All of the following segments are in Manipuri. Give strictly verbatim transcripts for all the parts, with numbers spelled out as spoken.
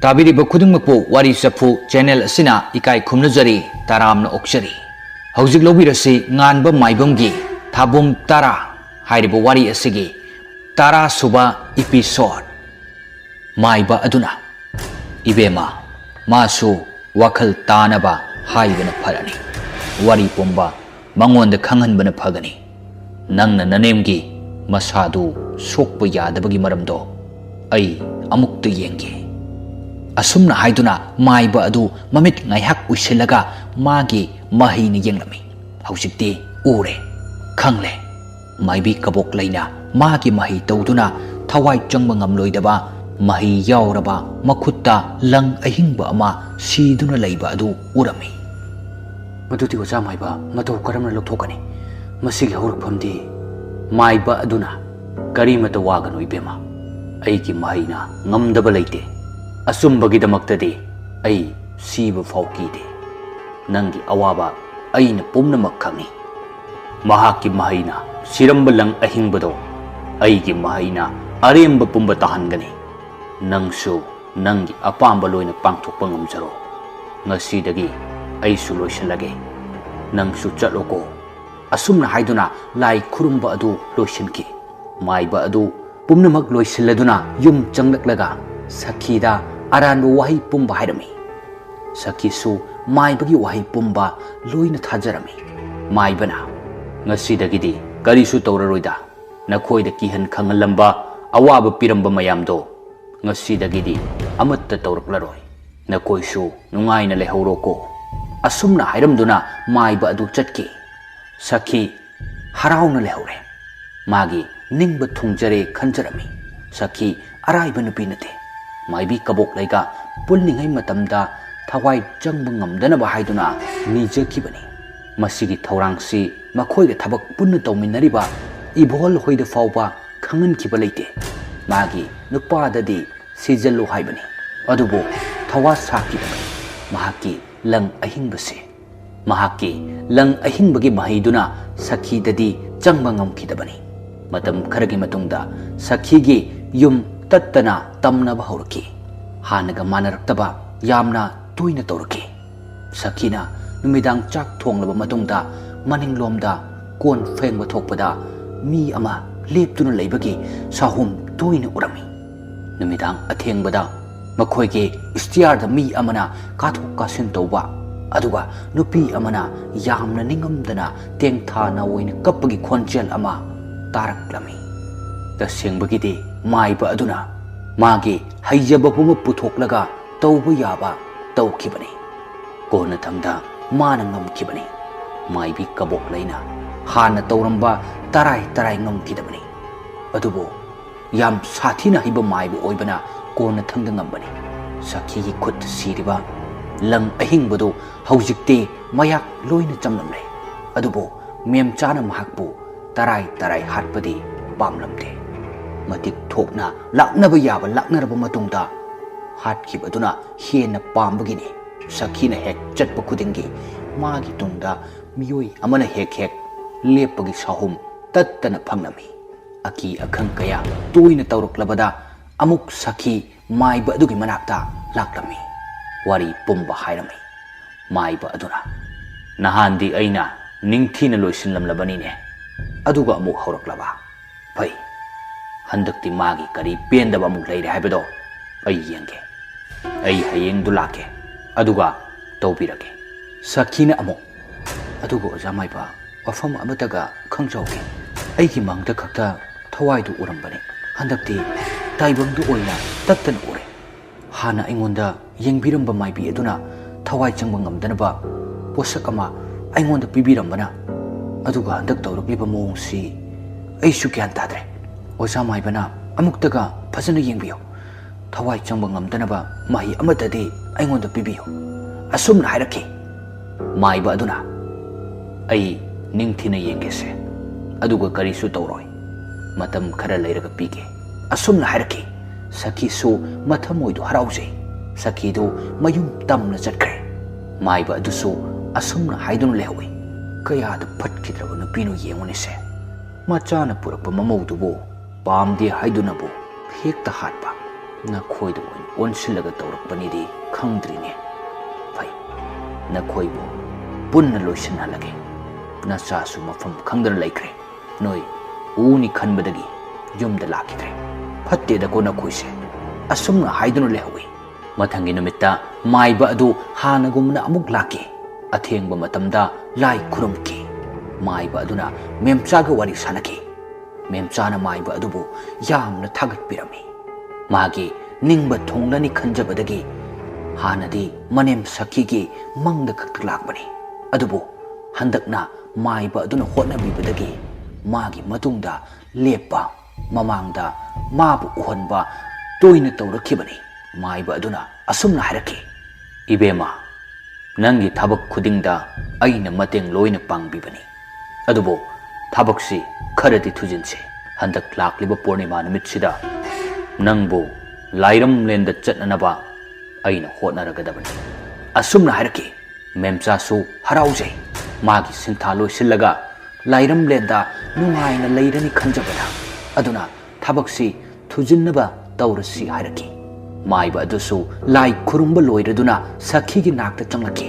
ꯇꯥꯕꯤꯔꯤꯕ ꯈꯨꯗꯤꯡꯃꯛꯄꯨ ꯋꯥꯔꯤ ꯆꯐꯨ ꯆꯦꯅꯦꯜ ꯑꯁꯤꯅ ꯏꯀꯥꯏ ꯈꯨꯝꯅꯖꯔꯤ, ꯇꯔꯥꯝꯅ ꯑꯣꯛꯆꯔꯤ꯫ ꯍꯧꯖꯤꯛ ꯂꯧꯕꯤꯔꯁꯤ ꯉꯥꯟꯕ ꯃꯥꯏꯕꯝꯒꯤ ꯊꯥꯕꯨꯝ ꯇꯔꯥ ꯍꯥꯏꯔꯤꯕ ꯋꯥꯔꯤ ꯑꯁꯤꯒꯤ ꯇꯔꯥ ꯁꯨꯕ ꯏꯄꯤꯁꯣꯗ꯫ ꯃꯥꯏꯕ ꯑꯗꯨꯅ, "ꯏꯕꯦꯝꯃ, ꯃꯥꯁꯨ ꯋꯥꯈꯜ ꯇꯥꯅꯕ ꯍꯥꯏꯕꯅ ꯐꯔꯅꯤ꯫ ꯋꯥꯔꯤ ꯄꯨꯝꯕ ꯃꯉꯣꯟꯗ ꯈꯪꯍꯟꯕꯅ ꯐꯒꯅꯤ꯫ ꯅꯪꯅ ꯅꯅꯦꯝꯒꯤ ꯃꯁꯥꯗꯨ ꯁꯣꯛꯄ ꯌꯥꯗꯕꯒꯤ ꯃꯔꯝꯗꯣ ꯑꯩ ꯑꯃꯨꯛꯇ ꯌꯦꯡꯒꯦ꯫" ꯑꯁꯨꯝꯅ ꯍꯥꯏꯗꯨꯅ ꯃꯥꯏꯕ ꯑꯗꯨ ꯃꯃꯤꯠ ꯉꯥꯏꯍꯥꯛ ꯎꯏꯁꯤꯜꯂꯒ ꯃꯥꯒꯤ ꯃꯍꯩꯅ ꯌꯦꯡꯂꯝꯃꯤ꯫ ꯍꯧꯖꯤꯛꯇꯤ ꯎꯔꯦ, ꯈꯪꯂꯦ꯫ ꯃꯥꯏꯕꯤ ꯀꯕꯣꯛ ꯂꯩꯅ ꯃꯥꯒꯤ ꯃꯍꯩ ꯇꯧꯗꯨꯅ ꯊꯋꯥꯏ ꯆꯪꯕ ꯉꯝꯂꯣꯏꯗꯕ ꯃꯍꯩ ꯌꯥꯎꯔꯕ ꯃꯈꯨꯠꯇ ꯂꯪ ꯑꯍꯤꯡꯕ ꯑꯃ ꯁꯤꯗꯨꯅ ꯂꯩꯕ ꯑꯗꯨ ꯎꯔꯝꯃꯤ꯫ "ꯃꯗꯨꯗꯤ ꯑꯣꯖꯥ ꯃꯥꯏꯕ, ꯃꯇꯧ ꯀꯔꯝꯅ ꯂꯧꯊꯣꯛꯀꯅꯤ? ꯃꯁꯤꯒꯤ ꯍꯧꯔꯛꯐꯝꯗꯤ?" ꯃꯥꯏꯕ ꯑꯗꯨꯅ, "ꯀꯔꯤꯃꯇ ꯋꯥꯒꯅꯨ ꯏꯕꯦꯝꯃ, ꯑꯩꯒꯤ ꯃꯍꯩꯅ ꯉꯝꯗꯕ ꯂꯩꯇꯦ꯫ ꯑꯆꯨꯝꯕꯒꯤꯗꯃꯛꯇꯗꯤ ꯑꯩ ꯁꯤꯕ ꯐꯥꯎ ꯀꯤꯗꯦ꯫ ꯅꯪꯒꯤ ꯑꯋꯥꯕ ꯑꯩꯅ ꯄꯨꯝꯅꯃꯛ ꯈꯪꯏ꯫ ꯃꯍꯥꯛꯀꯤ ꯃꯍꯩꯅ ꯁꯤꯔꯝꯕ ꯂꯪ ꯑꯍꯤꯡꯕꯗꯣ ꯑꯩꯒꯤ ꯃꯍꯩꯅ ꯑꯔꯦꯝꯕ ꯄꯨꯝꯕ ꯇꯥꯍꯟꯒꯅꯤ꯫ ꯅꯪꯁꯨ ꯅꯪꯒꯤ ꯑꯄꯥꯝꯕ ꯂꯣꯏꯅ ꯄꯥꯡꯊꯣꯛꯄ ꯉꯝꯖꯔꯣ꯫ ꯉꯁꯤꯗꯒꯤ ꯑꯩꯁꯨ ꯂꯣꯏꯁꯤꯜꯂꯒꯦ꯫ ꯅꯪꯁꯨ ꯆꯠꯂꯣꯀꯣ꯫" ꯑꯁꯨꯝꯅ ꯍꯥꯏꯗꯨꯅ ꯂꯥꯏ ꯈꯨꯔꯨꯝꯕ ꯑꯗꯨ ꯂꯣꯏꯁꯤꯟꯈꯤ꯫ ꯃꯥꯏꯕ ꯑꯗꯨ ꯄꯨꯝꯅꯃꯛ ꯂꯣꯏꯁꯤꯜꯂꯗꯨꯅ ꯌꯨꯝ ꯆꯪꯂꯛꯂꯒ ꯁꯈꯤꯗ ꯑꯔꯥꯟꯕ ꯋꯥꯍꯩ ꯄꯨꯝꯕ ꯍꯥꯏꯔꯝꯃꯤ꯫ ꯁꯈꯤꯁꯨ ꯃꯥꯏꯕꯒꯤ ꯋꯥꯍꯩ ꯄꯨꯝꯕ ꯂꯣꯏꯅ ꯊꯥꯖꯔꯝꯃꯤ꯫ ꯃꯥꯏꯕꯅ, "ꯉꯁꯤꯗꯒꯤꯗꯤ ꯀꯔꯤꯁꯨ ꯇꯧꯔꯔꯣꯏꯗ꯫ ꯅꯈꯣꯏꯗ ꯀꯤꯍꯟ ꯈꯪꯍꯜꯂꯝꯕ, ꯑꯋꯥꯕ ꯄꯤꯔꯝꯕ ꯃꯌꯥꯝꯗꯣ ꯉꯁꯤꯗꯒꯤꯗꯤ ꯑꯃꯠꯇ ꯇꯧꯔꯛꯂꯔꯣꯏ꯫ ꯅꯈꯣꯏꯁꯨ ꯅꯨꯡꯉꯥꯏꯅ ꯂꯩꯍꯧꯔꯣꯀꯣ꯫" ꯑꯁꯨꯝꯅ ꯍꯥꯏꯔꯝꯗꯨꯅ ꯃꯥꯏꯕ ꯑꯗꯨ ꯆꯠꯈꯤ꯫ ꯁꯈꯤ ꯍꯔꯥꯎꯅ ꯂꯩꯍꯧꯔꯦ꯫ ꯃꯥꯒꯤ ꯅꯤꯡꯕ ꯊꯨꯡꯖꯔꯦ ꯈꯟꯖꯔꯝꯃꯤ꯫ ꯁꯈꯤ ꯑꯔꯥꯏꯕ ꯅꯨꯄꯤ ꯅꯠꯇꯦ꯫ ꯃꯥꯏꯕꯤ ꯀꯕꯣꯛꯂꯩꯒ ꯄꯨꯜꯂꯤꯉꯩ ꯃꯇꯝꯗ ꯊꯋꯥꯏ ꯆꯪꯕ ꯉꯝꯗꯅꯕ ꯍꯥꯏꯗꯨꯅ ꯅꯤꯖꯈꯤꯕꯅꯤ꯫ ꯃꯁꯤꯒꯤ ꯊꯧꯔꯥꯡꯁꯤ ꯃꯈꯣꯏꯒ ꯊꯕꯛ ꯄꯨꯟꯅ ꯇꯧꯃꯤꯟꯅꯔꯤꯕ ꯏꯕꯣꯜ ꯍꯣꯏꯗ ꯐꯥꯎꯕ ꯈꯪꯍꯟꯈꯤꯕ ꯂꯩꯇꯦ꯫ ꯃꯥꯒꯤ ꯅꯨꯄꯥꯗꯗꯤ ꯁꯤꯖꯜꯂꯨ ꯍꯥꯏꯕꯅꯤ꯫ ꯑꯗꯨꯕꯨ ꯊꯋꯥ ꯁꯥꯈꯤꯗꯕꯅꯤ꯫ ꯃꯍꯥꯛꯀꯤ ꯂꯪ ꯑꯍꯤꯡꯕꯁꯦ, ꯃꯍꯥꯛꯀꯤ ꯂꯪ ꯑꯍꯤꯡꯕꯒꯤ ꯃꯍꯩꯗꯨꯅ ꯁꯈꯤꯗꯗꯤ ꯆꯪꯕ ꯉꯝꯈꯤꯗꯕꯅꯤ꯫ ꯃꯇꯝ ꯈꯔꯒꯤ ꯃꯇꯨꯡꯗ ꯁꯈꯤꯒꯤ ꯌꯨꯝ ꯇꯠꯇꯅ ꯇꯝꯅꯕ ꯍꯧꯔꯛꯈꯤ꯫ ꯍꯥꯟꯅꯒ ꯃꯥꯟꯅꯔꯛꯇꯕ ꯌꯥꯝꯅ ꯇꯣꯏꯅ ꯇꯧꯔꯛꯈꯤ꯫ ꯁꯈꯤꯅ ꯅꯨꯃꯤꯗꯥꯡ ꯆꯥꯛ ꯊꯣꯡꯂꯕ ꯃꯇꯨꯡꯗ ꯃꯅꯤꯡꯂꯣꯝꯗ ꯀꯣꯟ ꯐꯦꯡꯕ ꯊꯣꯛꯄꯗ ꯃꯤ ꯑꯃ ꯂꯦꯞꯇꯨꯅ ꯂꯩꯕꯒꯤ ꯁꯥꯍꯨꯝ ꯇꯣꯏꯅ ꯎꯔꯝꯃꯤ꯫ ꯅꯨꯃꯤꯗꯥꯡ ꯑꯊꯦꯡꯕꯗ ꯃꯈꯣꯏꯒꯤ ꯏꯁꯇꯤꯌꯥꯔꯗ ꯃꯤ ꯑꯃꯅ ꯀꯥꯊꯣꯛ ꯀꯥꯁꯤꯟ ꯇꯧꯕ, ꯑꯗꯨꯒ ꯅꯨꯄꯤ ꯑꯃꯅ ꯌꯥꯝꯅ ꯅꯤꯡꯉꯝꯗꯅ ꯇꯦꯡꯊꯥ ꯅꯥꯑꯣꯏꯅ ꯀꯞꯄꯒꯤ ꯈꯣꯟꯖꯦꯜ ꯑꯃ ꯇꯥꯔꯛꯂꯝꯃꯤ꯫ ꯇꯁꯦꯡꯕꯒꯤꯗꯤ ꯃꯥꯏꯕ ꯑꯗꯨꯅ ꯃꯥꯒꯤ ꯍꯩꯖꯕ ꯄꯨꯝꯕ ꯄꯨꯊꯣꯛꯂꯒ ꯇꯧꯕ ꯌꯥꯕ ꯇꯧꯈꯤꯕꯅꯤ꯫ ꯀꯣꯟꯅꯊꯪꯗ ꯃꯥꯅ ꯉꯝꯈꯤꯕꯅꯤ꯫ ꯃꯥꯏꯕꯤ ꯀꯕꯣꯛꯂꯩꯅ ꯍꯥꯟꯅ ꯇꯧꯔꯝꯕ ꯇꯔꯥꯏ ꯇꯔꯥꯏ ꯉꯝꯈꯤꯗꯕꯅꯤ꯫ ꯑꯗꯨꯕꯨ ꯌꯥꯝ ꯁꯥꯊꯤꯅ ꯍꯩꯕ ꯃꯥꯏꯕ ꯑꯣꯏꯕꯅ ꯀꯣꯟꯅꯊꯪꯗ ꯉꯝꯕꯅꯤ꯫ ꯁꯈꯤꯒꯤ ꯈꯨꯠꯇ ꯁꯤꯔꯤꯕ ꯂꯪ ꯑꯍꯤꯡꯕꯗꯨ ꯍꯧꯖꯤꯛꯇꯤ ꯃꯌꯥꯛ ꯂꯣꯏꯅ ꯆꯝꯂꯝꯂꯦ꯫ ꯑꯗꯨꯕꯨ ꯃꯦꯝꯆꯥꯅ ꯃꯍꯥꯛꯄꯨ ꯇꯔꯥꯏ ꯇꯔꯥꯏ ꯍꯥꯠꯄꯗꯤ ꯄꯥꯝꯂꯝꯗꯦ꯫ ꯃꯇꯤꯛ ꯊꯣꯛꯅ ꯂꯥꯛꯅꯕ ꯌꯥꯕ ꯂꯥꯛꯅꯔꯕ ꯃꯇꯨꯡꯗ ꯍꯥꯠꯈꯤꯕꯗꯨꯅ ꯍꯦꯟꯅ ꯄꯥꯝꯕꯒꯤꯅꯤ꯫ ꯁꯈꯤꯅ ꯍꯦꯛ ꯆꯠꯄ ꯈꯨꯗꯤꯡꯒꯤ ꯃꯥꯒꯤ ꯇꯨꯡꯗ ꯃꯤꯑꯣꯏ ꯑꯃꯅ ꯍꯦꯛ ꯍꯦꯛ ꯂꯦꯞꯄꯒꯤ ꯁꯥꯍꯨꯝ ꯇꯠꯇꯅ ꯐꯪꯂꯝꯃꯤ꯫ ꯑꯀꯤ ꯑꯈꯪ ꯀꯌꯥ ꯇꯣꯏꯅ ꯇꯧꯔꯛꯂꯕꯗ ꯑꯃꯨꯛ ꯁꯈꯤ ꯃꯥꯏꯕ ꯑꯗꯨꯒꯤ ꯃꯅꯥꯛꯇ ꯂꯥꯛꯂꯝꯃꯤ꯫ ꯋꯥꯔꯤ ꯄꯨꯝꯕ ꯍꯥꯏꯔꯝꯃꯤ꯫ ꯃꯥꯏꯕ ꯑꯗꯨꯅ, "ꯅꯍꯥꯟꯗꯤ ꯑꯩꯅ ꯅꯤꯡꯊꯤꯅ ꯂꯣꯏꯁꯤꯜꯂꯝꯂꯕꯅꯤꯅꯦ, ꯑꯗꯨꯒ ꯑꯃꯨꯛ ꯍꯧꯔꯛꯂꯕ? ꯐꯩ, ꯍꯟꯗꯛꯇꯤ ꯃꯥꯒꯤ ꯀꯔꯤ ꯄꯦꯟꯗꯕ ꯑꯃꯨꯛ ꯂꯩꯔꯦ ꯍꯥꯏꯕꯗꯣ ꯑꯩ ꯌꯦꯡꯒꯦ꯫ ꯑꯩ ꯍꯌꯦꯡꯗꯨ ꯂꯥꯛꯀꯦ, ꯑꯗꯨꯒ ꯇꯧꯕꯤꯔꯒꯦ꯫" ꯁꯈꯤꯅ ꯑꯃꯨꯛ, "ꯑꯗꯨꯒ ꯑꯣꯖꯥ ꯃꯥꯏꯕ, ꯋꯥꯐꯝ ꯑꯃꯠꯇꯒ ꯈꯪꯖꯍꯧꯒꯦ꯫ ꯑꯩꯒꯤ ꯃꯪꯗ ꯈꯛꯇ ꯊꯋꯥꯏꯗꯨ ꯎꯔꯝꯕꯅꯤ꯫ ꯍꯟꯗꯛꯇꯤ ꯇꯥꯏꯕꯪꯗ ꯑꯣꯏꯅ ꯇꯠꯇꯅ ꯎꯔꯦ꯫ ꯍꯥꯟꯅ ꯑꯩꯉꯣꯟꯗ ꯌꯦꯡꯕꯤꯔꯝꯕ ꯃꯥꯏꯕꯤ ꯑꯗꯨꯅ ꯊꯋꯥꯏ ꯆꯪꯕ ꯉꯝꯗꯅꯕ ꯄꯣꯠꯁꯛ ꯑꯃ ꯑꯩꯉꯣꯟꯗ ꯄꯤꯕꯤꯔꯝꯕꯅ, ꯑꯗꯨꯒ ꯍꯟꯗꯛ ꯇꯧꯔꯛꯂꯤꯕ ꯃꯑꯣꯡꯁꯤ ꯑꯩꯁꯨ ꯒ꯭ꯌꯥꯟ ꯇꯥꯗ꯭ꯔꯦ꯫ ꯑꯣꯖꯥ ꯃꯥꯏꯕꯅ ꯑꯃꯨꯛꯇꯒ ꯐꯖꯅ ꯌꯦꯡꯕꯤꯌꯨ꯫ ꯊꯋꯥꯏ ꯆꯪꯕ ꯉꯝꯗꯅꯕ ꯃꯍꯩ ꯑꯃꯠꯇꯗꯤ ꯑꯩꯉꯣꯟꯗ ꯄꯤꯕꯤꯌꯨ꯫" ꯑꯁꯨꯝꯅ ꯍꯥꯏꯔꯛꯈꯤ꯫ ꯃꯥꯏꯕ ꯑꯗꯨꯅ, "ꯑꯩ ꯅꯤꯡꯊꯤꯅ ꯌꯦꯡꯒꯦꯁꯦ, ꯑꯗꯨꯒ ꯀꯔꯤꯁꯨ ꯇꯧꯔꯣꯏ꯫ ꯃꯇꯝ ꯈꯔ ꯂꯩꯔꯒ ꯄꯤꯒꯦ꯫" ꯑꯁꯨꯝꯅ ꯍꯥꯏꯔꯛꯈꯤ꯫ ꯁꯈꯤꯁꯨ ꯃꯊꯃꯣꯏꯗꯨ ꯍꯔꯥꯎꯖꯩ꯫ ꯁꯈꯤꯗꯨ ꯃꯌꯨꯝ ꯇꯝꯅ ꯆꯠꯈ꯭ꯔꯦ꯫ ꯃꯥꯏꯕ ꯑꯗꯨꯁꯨ ꯑꯁꯨꯝꯅ ꯍꯥꯏꯗꯨꯅ ꯂꯩꯍꯧꯏ꯫ ꯀꯌꯥꯗ ꯐꯠꯈꯤꯗ꯭ꯔꯕ ꯅꯨꯄꯤꯅꯣ ꯌꯦꯡꯉꯨꯅꯦꯁꯦ꯫ ꯃꯆꯥꯅ ꯄꯨꯔꯛꯄ ꯃꯃꯧꯗꯨꯕꯨ ꯄꯥꯝꯗꯦ ꯍꯥꯏꯗꯨꯅꯕꯨ ꯍꯦꯛꯇ ꯍꯥꯠꯄ꯫ ꯅꯈꯣꯏꯗ ꯑꯣꯏꯅ ꯑꯣꯟꯁꯤꯜꯂꯒ ꯇꯧꯔꯛꯄꯅꯤꯗꯤ ꯈꯪꯗ꯭ꯔꯤꯅꯦ꯫ ꯐꯩ, ꯅꯈꯣꯏꯕꯨ ꯄꯨꯟꯅ ꯂꯣꯏꯁꯤꯟꯍꯜꯂꯒꯦ꯫ ꯅꯆꯥꯁꯨ ꯃꯐꯝ ꯈꯪꯗꯅ ꯂꯩꯈ꯭ꯔꯦ꯫ ꯅꯣꯏ ꯎꯅꯤ ꯈꯟꯕꯗꯒꯤ ꯌꯨꯝꯗ ꯂꯥꯛꯈꯤꯗ꯭ꯔꯦ꯫ ꯐꯠꯇꯦꯗꯀꯣ ꯅꯈꯣꯏꯁꯦ꯫ ꯑꯁꯨꯝꯅ ꯍꯥꯏꯗꯨꯅ ꯂꯩꯍꯧꯏ꯫ ꯃꯊꯪꯒꯤ ꯅꯨꯃꯤꯠꯇ ꯃꯥꯏꯕ ꯑꯗꯨ ꯍꯥꯟꯅꯒꯨꯝꯅ ꯑꯃꯨꯛ ꯂꯥꯛꯈꯤ꯫ ꯑꯊꯦꯡꯕ ꯃꯇꯝꯗ ꯂꯥꯏ ꯈꯨꯔꯨꯝꯈꯤ꯫ ꯃꯥꯏꯕ ꯑꯗꯨꯅ ꯃꯦꯝꯆꯥꯒ ꯋꯥꯔꯤ ꯁꯥꯟꯅꯈꯤ꯫ ꯃꯦꯝꯆꯥꯅ ꯃꯥꯏꯕ ꯑꯗꯨꯕꯨ ꯌꯥꯝꯅ ꯊꯥꯒꯠꯄꯤꯔꯝꯃꯤ꯫ ꯃꯥꯒꯤ ꯅꯤꯡꯕ ꯊꯨꯡꯂꯅꯤ ꯈꯟꯖꯕꯗꯒꯤ ꯍꯥꯟꯅꯗꯤ ꯃꯅꯦꯝ ꯁꯈꯤꯒꯤ ꯃꯪꯗ ꯈꯛꯇ ꯂꯥꯛꯄꯅꯤ꯫ ꯑꯗꯨꯕꯨ ꯍꯟꯗꯛꯅ ꯃꯥꯏꯕ ꯑꯗꯨꯅ ꯍꯣꯠꯅꯕꯤꯕꯗꯒꯤ ꯃꯥꯒꯤ ꯃꯇꯨꯡꯗ ꯂꯦꯞꯄ, ꯃꯃꯥꯡꯗ ꯃꯥꯕꯨ ꯎꯍꯟꯕ ꯇꯣꯏꯅ ꯇꯧꯔꯛꯈꯤꯕꯅꯤ꯫ ꯃꯥꯏꯕ ꯑꯗꯨꯅ ꯑꯁꯨꯝꯅ ꯍꯥꯏꯔꯛꯈꯤ, "ꯏꯕꯦꯝꯃ, ꯅꯪꯒꯤ ꯊꯕꯛ ꯈꯨꯗꯤꯡꯗ ꯑꯩꯅ ꯃꯇꯦꯡ ꯂꯣꯏꯅ ꯄꯥꯡꯕꯤꯕꯅꯤ꯫ ꯑꯗꯨꯕꯨ ꯊꯕꯛꯁꯤ ꯈꯔꯗꯤ ꯊꯨꯖꯤꯟꯁꯤ꯫ ꯍꯟꯗꯛ ꯂꯥꯛꯂꯤꯕ ꯄꯨꯔꯅꯤꯃꯥ ꯅꯨꯃꯤꯠꯁꯤꯗ ꯅꯪꯕꯨ ꯂꯥꯏꯔꯝꯂꯦꯟꯗ ꯆꯠꯅꯅꯕ ꯑꯩꯅ ꯍꯣꯠꯅꯔꯒꯗꯕꯅꯤ"꯫ ꯑꯁꯨꯝꯅ ꯍꯥꯏꯔꯛꯈꯤ꯫ ꯃꯦꯝꯆꯥꯁꯨ ꯍꯔꯥꯎꯖꯩ꯫ ꯃꯥꯒꯤ ꯁꯤꯟꯊꯥ ꯂꯣꯏꯁꯤꯜꯂꯒ ꯂꯥꯏꯔꯝꯂꯦꯟꯗ ꯅꯨꯡꯉꯥꯏꯅ ꯂꯩꯔꯅꯤ ꯈꯟꯖꯕꯗ, ꯑꯗꯨꯅ ꯊꯕꯛꯁꯤ ꯊꯨꯖꯤꯟꯅꯕ ꯇꯧꯔꯁꯤ ꯍꯥꯏꯔꯛꯈꯤ꯫ ꯃꯥꯏꯕ ꯑꯗꯨꯁꯨ ꯂꯥꯏ ꯈꯨꯔꯨꯝꯕ ꯂꯣꯏꯔꯗꯨꯅ ꯁꯈꯤꯒꯤ ꯅꯥꯛꯇ ꯆꯪꯂꯛꯈꯤ꯫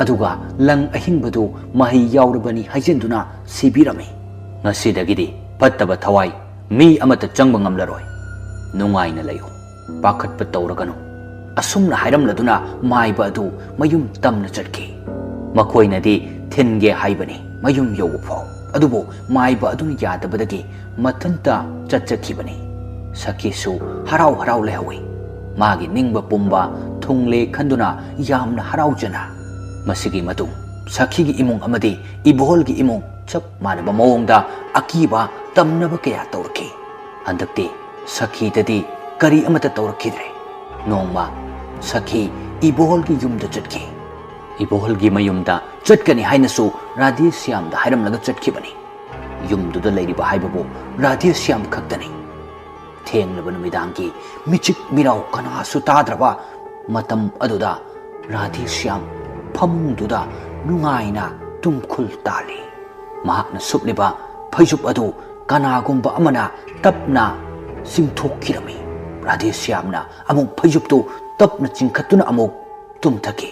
ꯑꯗꯨꯒ ꯂꯪ ꯑꯍꯤꯡꯕꯗꯨ ꯃꯍꯩ ꯌꯥꯎꯔꯕꯅꯤ ꯍꯥꯏꯖꯤꯟꯗꯨꯅ ꯁꯤꯕꯤꯔꯝꯃꯤ꯫ "ꯉꯁꯤꯗꯒꯤꯗꯤ ꯐꯠꯇꯕ ꯊꯋꯥꯏ ꯃꯤ ꯑꯃꯠꯇ ꯆꯪꯕ ꯉꯝꯂꯔꯣꯏ꯫ ꯅꯨꯡꯉꯥꯏꯅ ꯂꯩꯌꯨ꯫ ꯄꯥꯈꯠꯄ ꯇꯧꯔꯒꯅꯨ"꯫ ꯑꯁꯨꯝꯅ ꯍꯥꯏꯔꯝꯂꯗꯨꯅ ꯃꯥꯏꯕ ꯑꯗꯨ ꯃꯌꯨꯝ ꯇꯝꯅ ꯆꯠꯈꯤ꯫ ꯃꯈꯣꯏꯅꯗꯤ ꯊꯤꯟꯒꯦ ꯍꯥꯏꯕꯅꯤ ꯃꯌꯨꯝ ꯌꯧꯕ ꯐꯥꯎ꯫ ꯑꯗꯨꯕꯨ ꯃꯥꯏꯕ ꯑꯗꯨꯅ ꯌꯥꯗꯕꯗꯒꯤ ꯃꯊꯟꯇ ꯆꯠꯆꯈꯤꯕꯅꯤ꯫ ꯁꯈꯤꯁꯨ ꯍꯔꯥꯎ ꯍꯔꯥꯎ ꯂꯩꯍꯧꯏ꯫ ꯃꯥꯒꯤ ꯅꯤꯡꯕ ꯄꯨꯝꯕ ꯊꯨꯡꯂꯦ ꯈꯟꯗꯨꯅ ꯌꯥꯝꯅ ꯍꯔꯥꯎꯖꯅ, ꯃꯁꯤꯒꯤ ꯃꯇꯨꯡ ꯁꯈꯤꯒꯤ ꯏꯃꯨꯡ ꯑꯃꯗꯤ ꯏꯕꯣꯍꯜꯒꯤ ꯏꯃꯨꯡ ꯆꯞ ꯃꯥꯟꯅꯕ ꯃꯑꯣꯡꯗ ꯑꯀꯤꯕ ꯇꯝꯅꯕ ꯀꯌꯥ ꯇꯧꯔꯛꯈꯤ꯫ ꯍꯟꯗꯛꯇꯤ ꯁꯈꯤꯗꯗꯤ ꯀꯔꯤ ꯑꯃꯠꯇ ꯇꯧꯔꯛꯈꯤꯗ꯭ꯔꯦ꯫ ꯅꯣꯡꯃ ꯁꯈꯤ ꯏꯕꯣꯍꯜꯒꯤ ꯌꯨꯝꯗ ꯆꯠꯈꯤ꯫ ꯏꯕꯣꯍꯜꯒꯤ ꯃꯌꯨꯝꯗ ꯆꯠꯀꯅꯤ ꯍꯥꯏꯅꯁꯨ ꯔꯥꯙꯦ ꯁ꯭ꯌꯥꯝꯗ ꯍꯥꯏꯔꯝꯂꯒ ꯆꯠꯈꯤꯕꯅꯤ꯫ ꯌꯨꯝꯗꯨꯗ ꯂꯩꯔꯤꯕ ꯍꯥꯏꯕꯕꯨ ꯔꯥꯙꯦ ꯁ꯭ꯌꯥꯝ ꯈꯛꯇꯅꯤ꯫ ꯊꯦꯡꯂꯕ ꯅꯨꯃꯤꯗꯥꯡꯒꯤ ꯃꯤꯆꯤꯛ ꯃꯤꯔꯥꯎ ꯀꯅꯥꯁꯨ ꯇꯥꯗ꯭ꯔꯕ ꯃꯇꯝ ꯑꯗꯨꯗ ꯔꯥꯙꯦ ꯁ꯭ꯌꯥꯝ ꯐꯃꯨꯡꯗꯨꯗ ꯅꯨꯡꯉꯥꯏꯅ ꯇꯨꯝꯈꯨꯜ ꯇꯥꯜꯂꯤ꯫ ꯃꯍꯥꯛꯅ ꯁꯨꯞꯂꯤꯕ ꯐꯩꯖꯨꯞ ꯑꯗꯨ ꯀꯅꯥꯒꯨꯝꯕ ꯑꯃꯅ ꯇꯞꯅ ꯆꯤꯡꯊꯣꯛꯈꯤꯔꯝꯃꯤ꯫ ꯔꯥꯙꯦꯁ꯭ꯌꯥꯝꯅ ꯑꯃꯨꯛ ꯐꯩꯖꯨꯞꯇꯨ ꯇꯞꯅ ꯆꯤꯡꯈꯠꯇꯨꯅ ꯑꯃꯨꯛ ꯇꯨꯝꯊꯈꯤ꯫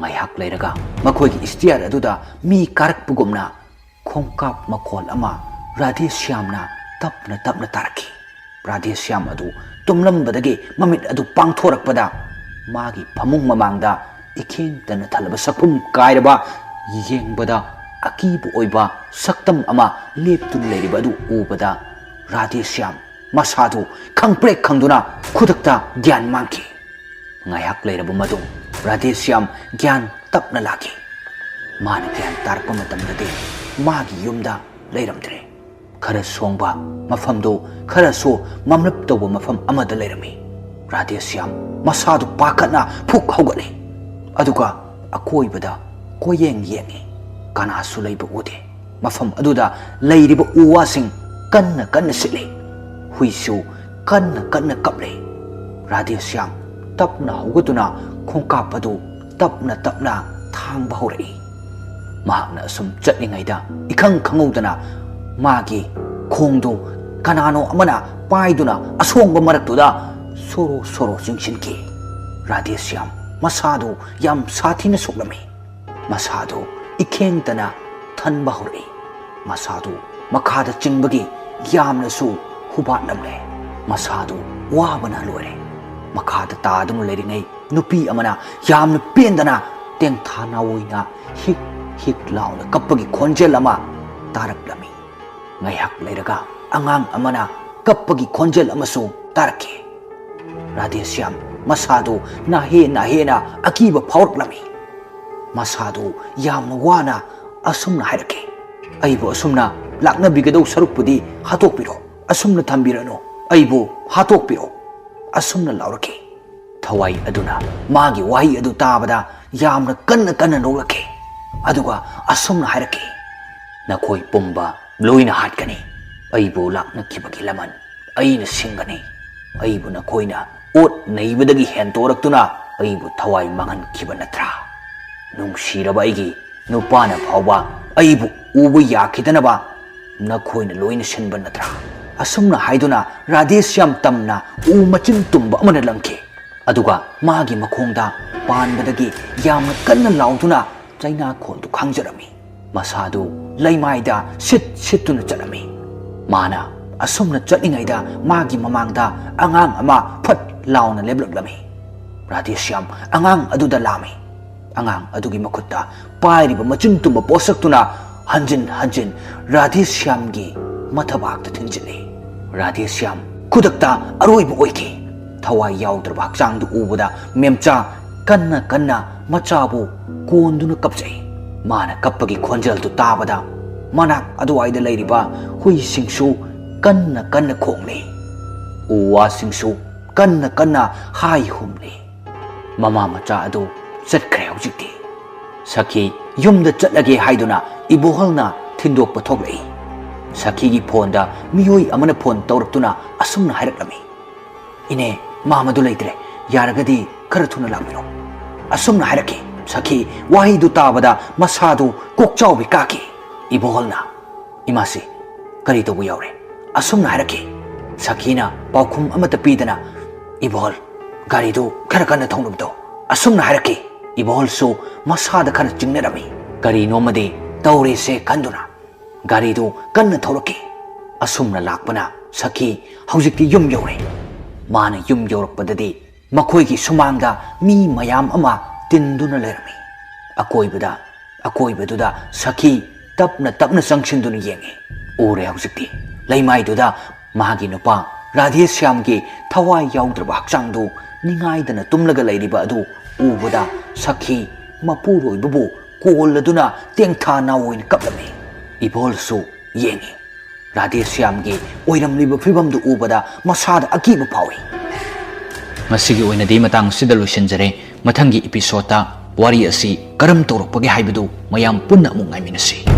ꯉꯥꯏꯍꯥꯛ ꯂꯩꯔꯒ ꯃꯈꯣꯏꯒꯤ ꯏꯁꯇꯤꯌꯥꯔ ꯑꯗꯨꯗ ꯃꯤ ꯀꯥꯔꯛꯄꯒꯨꯝꯅ ꯈꯣꯡꯀꯥꯞ ꯃꯈꯣꯜ ꯑꯃ ꯔꯥꯙꯦꯁ꯭ꯌꯥꯝꯅ ꯇꯞꯅ ꯇꯞꯅ ꯇꯥꯔꯛꯈꯤ꯫ ꯔꯥꯙꯦꯁ꯭ꯌꯥꯝ ꯑꯗꯨ ꯇꯨꯝꯂꯝꯕꯗꯒꯤ ꯃꯃꯤꯠ ꯑꯗꯨ ꯄꯥꯡꯊꯣꯔꯛꯄꯗ ꯃꯥꯒꯤ ꯐꯃꯨꯡ ꯃꯃꯥꯡꯗ ꯏꯈꯦꯡ ꯇꯟꯅ ꯊꯜꯂꯕ ꯁꯛꯐꯝ ꯀꯥꯏꯔꯕ, ꯌꯦꯡꯕꯗ ꯑꯀꯤꯕ ꯑꯣꯏꯕ ꯁꯛꯇꯝ ꯑꯃ ꯂꯦꯞꯇꯨꯅ ꯂꯩꯔꯤꯕ ꯑꯗꯨ ꯎꯕꯗ ꯔꯥꯙꯦꯁ꯭ꯌꯥꯝ ꯃꯁꯥꯗꯨ ꯈꯪꯄ꯭ꯔꯦꯛ ꯈꯪꯗꯨꯅ ꯈꯨꯗꯛꯇ ꯒ꯭ꯌꯥꯟ ꯃꯥꯡꯈꯤ꯫ ꯉꯥꯏꯍꯥꯛ ꯂꯩꯔꯕ ꯃꯇꯨꯡ ꯔꯥꯙꯦꯁ꯭ꯌꯥꯝ ꯒ꯭ꯌꯥꯟ ꯇꯞꯅ ꯂꯥꯛꯈꯤ꯫ ꯃꯥꯅ ꯒ꯭ꯌꯥꯟ ꯇꯥꯔꯛꯄ ꯃꯇꯝꯗꯗꯤ ꯃꯥꯒꯤ ꯌꯨꯝꯗ ꯂꯩꯔꯝꯗ꯭ꯔꯦ꯫ ꯈꯔ ꯁꯣꯡꯕ ꯃꯐꯝꯗꯨ ꯈꯔꯁꯨ ꯃꯝꯂꯞ ꯇꯧꯕ ꯃꯐꯝ ꯑꯃꯗ ꯂꯩꯔꯝꯃꯤ꯫ ꯔꯥꯙꯦꯁ꯭ꯌꯥꯝ ꯃꯁꯥꯗꯨ ꯄꯥꯈꯠꯅ ꯐꯨꯛ ꯍꯧꯒꯠꯂꯤ꯫ ꯑꯗꯨꯒ ꯑꯀꯣꯏꯕꯗ ꯀꯣꯏꯌꯦꯡ ꯌꯦꯡꯉꯤ꯫ ꯀꯅꯥꯁꯨ ꯂꯩꯕ ꯎꯗꯦ꯫ ꯃꯐꯝ ꯑꯗꯨꯗ ꯂꯩꯔꯤꯕ ꯎ ꯋꯥꯁꯤꯡ ꯀꯟꯅ ꯀꯟꯅ ꯁꯤꯠꯂꯤ꯫ ꯍꯨꯏꯁꯨ ꯀꯟꯅ ꯀꯟꯅ ꯀꯞꯂꯤ꯫ ꯔꯥꯙꯦꯁ꯭ꯌꯥꯝ ꯇꯞꯅ ꯍꯧꯒꯠꯇꯨꯅ ꯈꯣꯡꯀꯥꯞ ꯑꯗꯨ ꯇꯞꯅ ꯇꯞꯅ ꯊꯥꯡꯕ ꯍꯧꯔꯛꯏ꯫ ꯃꯍꯥꯛꯅ ꯑꯁꯨꯝ ꯆꯠꯂꯤꯉꯩꯗ ꯏꯈꯪ ꯈꯪꯍꯧꯗꯅ ꯃꯥꯒꯤ ꯈꯣꯡꯗꯨ ꯀꯅꯥꯅꯣ ꯑꯃꯅ ꯄꯥꯏꯗꯨꯅ ꯑꯁꯣꯡꯕ ꯃꯔꯛꯇꯨꯗ ꯁꯣꯔꯣ ꯁꯣꯔꯣ ꯆꯤꯡꯁꯤꯟꯈꯤ꯫ ꯔꯥꯙꯦꯁ꯭ꯌꯥꯝ ꯃꯁꯥꯗꯨ ꯌꯥꯝ ꯁꯥꯊꯤꯅ ꯁꯣꯛꯂꯝꯃꯤ꯫ ꯃꯁꯥꯗꯨ ꯏꯈꯦꯡꯇꯅ ꯊꯟꯕ ꯍꯧꯔꯛꯏ꯫ ꯃꯁꯥꯗꯨ ꯃꯈꯥꯗ ꯆꯤꯡꯕꯒꯤ ꯌꯥꯝꯅꯁꯨ ꯍꯨꯕꯥꯠꯂꯝꯂꯦ꯫ ꯃꯁꯥꯗꯨ ꯋꯥꯕꯅ ꯂꯣꯏꯔꯦ꯫ ꯃꯈꯥꯗ ꯇꯥꯗꯨꯅ ꯂꯩꯔꯤꯉꯩ ꯅꯨꯄꯤ ꯑꯃꯅ ꯌꯥꯝꯅ ꯄꯦꯟꯗꯅ ꯇꯦꯡꯊꯥ ꯅꯥꯑꯣꯏꯅ ꯍꯤꯛ ꯍꯤꯛ ꯂꯥꯎꯅ ꯀꯞꯄꯒꯤ ꯈꯣꯟꯖꯦꯜ ꯑꯃ ꯇꯥꯔꯛꯂꯝꯃꯤ꯫ ꯉꯥꯏꯍꯥꯛ ꯂꯩꯔꯒ ꯑꯉꯥꯡ ꯑꯃꯅ ꯀꯞꯄꯒꯤ ꯈꯣꯟꯖꯦꯜ ꯑꯃꯁꯨ ꯇꯥꯔꯛꯈꯤ꯫ ꯔꯥꯙꯦꯁ꯭ꯌꯥꯝ ꯃꯁꯥꯗꯨ ꯅꯥꯍꯦ ꯅꯥꯍꯦꯅ ꯑꯀꯤꯕ ꯐꯥꯎꯔꯛꯂꯝꯃꯤ꯫ ꯃꯁꯥꯗꯨ ꯌꯥꯝꯅ ꯋꯥꯅ ꯑꯁꯨꯝꯅ ꯍꯥꯏꯔꯛꯈꯤ, "ꯑꯩꯕꯨ ꯑꯁꯨꯝꯅ ꯂꯥꯛꯅꯕꯤꯒꯗꯧ ꯁꯔꯨꯛꯄꯨꯗꯤ ꯍꯥꯠꯇꯣꯛꯄꯤꯔꯣ꯫ ꯑꯁꯨꯝꯅ ꯊꯝꯕꯤꯔꯅꯨ꯫ ꯑꯩꯕꯨ ꯍꯥꯠꯇꯣꯛꯄꯤꯔꯣ" ꯑꯁꯨꯝꯅ ꯂꯥꯎꯔꯛꯈꯤ꯫ ꯊꯋꯥꯏ ꯑꯗꯨꯅ ꯃꯥꯒꯤ ꯋꯥꯍꯩ ꯑꯗꯨ ꯇꯥꯕꯗ ꯌꯥꯝꯅ ꯀꯟꯅ ꯀꯟꯅ ꯅꯣꯛꯂꯛꯈꯤ꯫ ꯑꯗꯨꯒ ꯑꯁꯨꯝꯅ ꯍꯥꯏꯔꯛꯈꯤ, "ꯅꯈꯣꯏ ꯄꯨꯝꯕ ꯂꯣꯏꯅ ꯍꯥꯠꯀꯅꯤ꯫ ꯑꯩꯕꯨ ꯂꯥꯛꯅꯈꯤꯕꯒꯤ ꯂꯃꯟ ꯑꯩꯅ ꯁꯤꯡꯒꯅꯤ꯫ ꯑꯩꯕꯨ ꯅꯈꯣꯏꯅ ꯑꯣꯠ ꯅꯩꯕꯗꯒꯤ ꯍꯦꯟꯇꯣꯔꯛꯇꯨꯅ ꯑꯩꯕꯨ ꯊꯋꯥꯏ ꯃꯥꯡꯍꯟꯈꯤꯕ ꯅꯠꯇ꯭ꯔꯥ? ꯅꯨꯡꯁꯤꯔꯕ ꯑꯩꯒꯤ ꯅꯨꯄꯥꯅ ꯐꯥꯎꯕ ꯑꯩꯕꯨ ꯎꯕ ꯌꯥꯈꯤꯗꯅꯕ ꯅꯈꯣꯏꯅ ꯂꯣꯏꯅ ꯁꯤꯟꯕ ꯅꯠꯇ꯭ꯔꯥ?" ꯑꯁꯨꯝꯅ ꯍꯥꯏꯗꯨꯅ ꯔꯥꯙꯦꯁ꯭ꯌꯥꯝ ꯇꯝꯅ ꯎ ꯃꯆꯤꯟ ꯇꯨꯝꯕ ꯑꯃꯅ ꯂꯪꯈꯤ꯫ ꯑꯗꯨꯒ ꯃꯥꯒꯤ ꯃꯈꯣꯡꯗ ꯄꯥꯟꯕꯗꯒꯤ ꯌꯥꯝꯅ ꯀꯟꯅ ꯂꯥꯎꯗꯨꯅ ꯆꯩꯅꯥꯈꯣꯜꯗꯨ ꯈꯥꯡꯖꯔꯝꯃꯤ꯫ ꯃꯁꯥꯗꯨ ꯂꯩꯃꯥꯏꯗ ꯁꯤꯠ ꯁꯤꯠꯇꯨꯅ ꯆꯠꯂꯝꯃꯤ꯫ ꯃꯥꯅ ꯑꯁꯨꯝꯅ ꯆꯠꯂꯤꯉꯩꯗ ꯃꯥꯒꯤ ꯃꯃꯥꯡꯗ ꯑꯉꯥꯡ ꯑꯃ ꯐꯠ ꯂꯥꯎꯅ ꯂꯦꯞꯂꯛꯂꯝꯃꯤ꯫ ꯔꯥꯙꯦꯁ꯭ꯌꯥꯝ ꯑꯉꯥꯡ ꯑꯗꯨꯗ ꯂꯥꯝꯃꯤ꯫ ꯑꯉꯥꯡ ꯑꯗꯨꯒꯤ ꯃꯈꯨꯠꯇ ꯄꯥꯏꯔꯤꯕ ꯃꯆꯤꯟ ꯇꯨꯝꯕ ꯄꯣꯠꯁꯛꯇꯨꯅ ꯍꯟꯖꯤꯟ ꯍꯟꯖꯤꯟ ꯔꯥꯙꯦꯁ꯭ꯌꯥꯝꯒꯤ ꯃꯊꯕꯥꯛꯇ ꯊꯤꯟꯖꯤꯜꯂꯤ꯫ ꯔꯥꯙꯦꯁ꯭ꯌꯥꯝ ꯈꯨꯗꯛꯇ ꯑꯔꯣꯏꯕ ꯑꯣꯏꯈꯤ꯫ ꯊꯋꯥꯏ ꯌꯥꯎꯗ꯭ꯔꯕ ꯍꯛꯆꯥꯡꯗꯨ ꯎꯕꯗ ꯃꯦꯝꯆꯥ ꯀꯟꯅ ꯀꯟꯅ ꯃꯆꯥꯕꯨ ꯀꯣꯟꯗꯨꯅ ꯀꯞꯆꯩ꯫ ꯃꯥꯅ ꯀꯞꯄꯒꯤ ꯈꯣꯟꯖꯦꯜꯗꯨ ꯇꯥꯕꯗ ꯃꯅꯥꯛ ꯑꯗꯨꯋꯥꯏꯗ ꯂꯩꯔꯤꯕ ꯍꯨꯏꯁꯤꯡꯁꯨ ꯀꯟꯅ ꯀꯟꯅ ꯈꯣꯡꯂꯤ꯫ ꯎ ꯋꯥꯁꯤꯡꯁꯨ ꯀꯟꯅ ꯀꯟꯅ ꯍꯥꯏ ꯍꯨꯝꯂꯤ꯫ ꯃꯃꯥ ꯃꯆꯥ ꯑꯗꯨ ꯆꯠꯈ꯭ꯔꯦ ꯍꯧꯖꯤꯛꯇꯤ꯫ ꯁꯈꯤ ꯌꯨꯝꯗ ꯆꯠꯂꯒꯦ ꯍꯥꯏꯗꯨꯅ ꯏꯕꯣꯍꯜꯅ ꯊꯤꯟꯗꯣꯛꯄ ꯊꯣꯛꯂꯛꯏ꯫ ꯁꯈꯤꯒꯤ ꯐꯣꯟꯗ ꯃꯤꯑꯣꯏ ꯑꯃꯅ ꯐꯣꯟ ꯇꯧꯔꯛꯇꯨꯅ ꯑꯁꯨꯝꯅ ꯍꯥꯏꯔꯛꯂꯝꯃꯤ, "ꯏꯅꯦ, ꯃꯥꯃꯗꯨ ꯂꯩꯇ꯭ꯔꯦ, ꯌꯥꯔꯒꯗꯤ ꯈꯔ ꯊꯨꯅ ꯂꯥꯛꯄꯤꯔꯣ"꯫ ꯑꯁꯨꯝꯅ ꯍꯥꯏꯔꯛꯈꯤ꯫ ꯁꯈꯤ ꯋꯥꯍꯩꯗꯨ ꯇꯥꯕꯗ ꯃꯁꯥꯗꯨ ꯀꯣꯛꯆꯥꯎꯕꯤ ꯀꯥꯈꯤ꯫ ꯏꯕꯣꯍꯜꯅ, "ꯏꯃꯥꯁꯤ ꯀꯔꯤ ꯇꯧꯕ ꯌꯥꯎꯔꯦ?" ꯑꯁꯨꯝꯅ ꯍꯥꯏꯔꯛꯈꯤ꯫ ꯁꯈꯤꯅ ꯄꯥꯎꯈꯨꯝ ꯑꯃꯠꯇ ꯄꯤꯗꯅ, "ꯏꯕꯣꯍꯜ, ꯒꯥꯔꯤꯗꯨ ꯈꯔ ꯀꯟꯅ ꯊꯧꯅꯕ ꯇꯧ"꯫ ꯑꯁꯨꯝꯅ ꯍꯥꯏꯔꯛꯈꯤ꯫ ꯏꯕꯣꯍꯜꯁꯨ ꯃꯁꯥꯗ ꯈꯔ ꯆꯤꯡꯅꯔꯝꯃꯤ꯫ ꯀꯔꯤꯅꯣꯃꯗꯤ ꯇꯧꯔꯦꯁꯦ ꯈꯟꯗꯨꯅ ꯒꯥꯔꯤꯗꯨ ꯀꯟꯅ ꯊꯧꯔꯛꯈꯤ꯫ ꯑꯁꯨꯝꯅ ꯂꯥꯛꯄꯅ ꯁꯈꯤ ꯍꯧꯖꯤꯛꯇꯤ ꯌꯨꯝ ꯌꯧꯔꯦ꯫ ꯃꯥꯅ ꯌꯨꯝ ꯌꯧꯔꯛꯄꯗꯗꯤ ꯃꯈꯣꯏꯒꯤ ꯁꯨꯃꯥꯡꯗ ꯃꯤ ꯃꯌꯥꯝ ꯑꯃ ꯇꯤꯟꯗꯨꯅ ꯂꯩꯔꯝꯃꯤ꯫ ꯑꯀꯣꯏꯕꯗ, ꯑꯀꯣꯏꯕꯗꯨꯗ ꯁꯈꯤ ꯇꯞꯅ ꯇꯞꯅ ꯆꯪꯁꯤꯟꯗꯨꯅ ꯌꯦꯡꯉꯤ꯫ ꯎꯔꯦ ꯍꯧꯖꯤꯛꯇꯤ꯫ ꯂꯩꯃꯥꯏꯗꯨꯗ ꯃꯥꯒꯤ ꯅꯨꯄꯥ ꯔꯥꯙꯦꯁ꯭ꯌꯥꯝꯒꯤ ꯊꯋꯥꯏ ꯌꯥꯎꯗ꯭ꯔꯕ ꯍꯛꯆꯥꯡꯗꯨ ꯅꯤꯡꯉꯥꯏꯗꯅ ꯇꯨꯝꯂꯒ ꯂꯩꯔꯤꯕ ꯑꯗꯨ ꯎꯕꯗ ꯁꯈꯤ ꯃꯄꯨꯔꯣꯏꯕꯕꯨ ꯀꯣꯜꯂꯗꯨꯅ ꯇꯦꯡꯊꯥ ꯅꯥꯑꯣꯏꯅ ꯀꯞꯂꯝꯃꯤ꯫ ꯏꯕꯣꯜꯁꯨ ꯌꯦꯡꯉꯤ꯫ ꯔꯥꯙꯦꯁ꯭ꯌꯥꯝꯒꯤ ꯑꯣꯏꯔꯝꯂꯤꯕ ꯐꯤꯕꯝꯗꯨ ꯎꯕꯗ ꯃꯁꯥꯗ ꯑꯀꯤꯕ ꯐꯥꯎꯏ꯫ ꯉꯁꯤꯒꯤ ꯑꯣꯏꯅꯗꯤ ꯃꯇꯥꯡ ꯑꯁꯤꯗ ꯂꯣꯏꯁꯤꯟꯖꯔꯦ꯫ ꯃꯊꯪꯒꯤ ꯏꯄꯤꯁꯣꯗꯇ ꯋꯥꯔꯤ ꯑꯁꯤ ꯀꯔꯝ ꯇꯧꯔꯛꯄꯒꯦ ꯍꯥꯏꯕꯗꯨ ꯃꯌꯥꯝ ꯄꯨꯟꯅ ꯑꯃꯨꯛ ꯉꯥꯏꯃꯤꯟꯅꯁꯤ꯫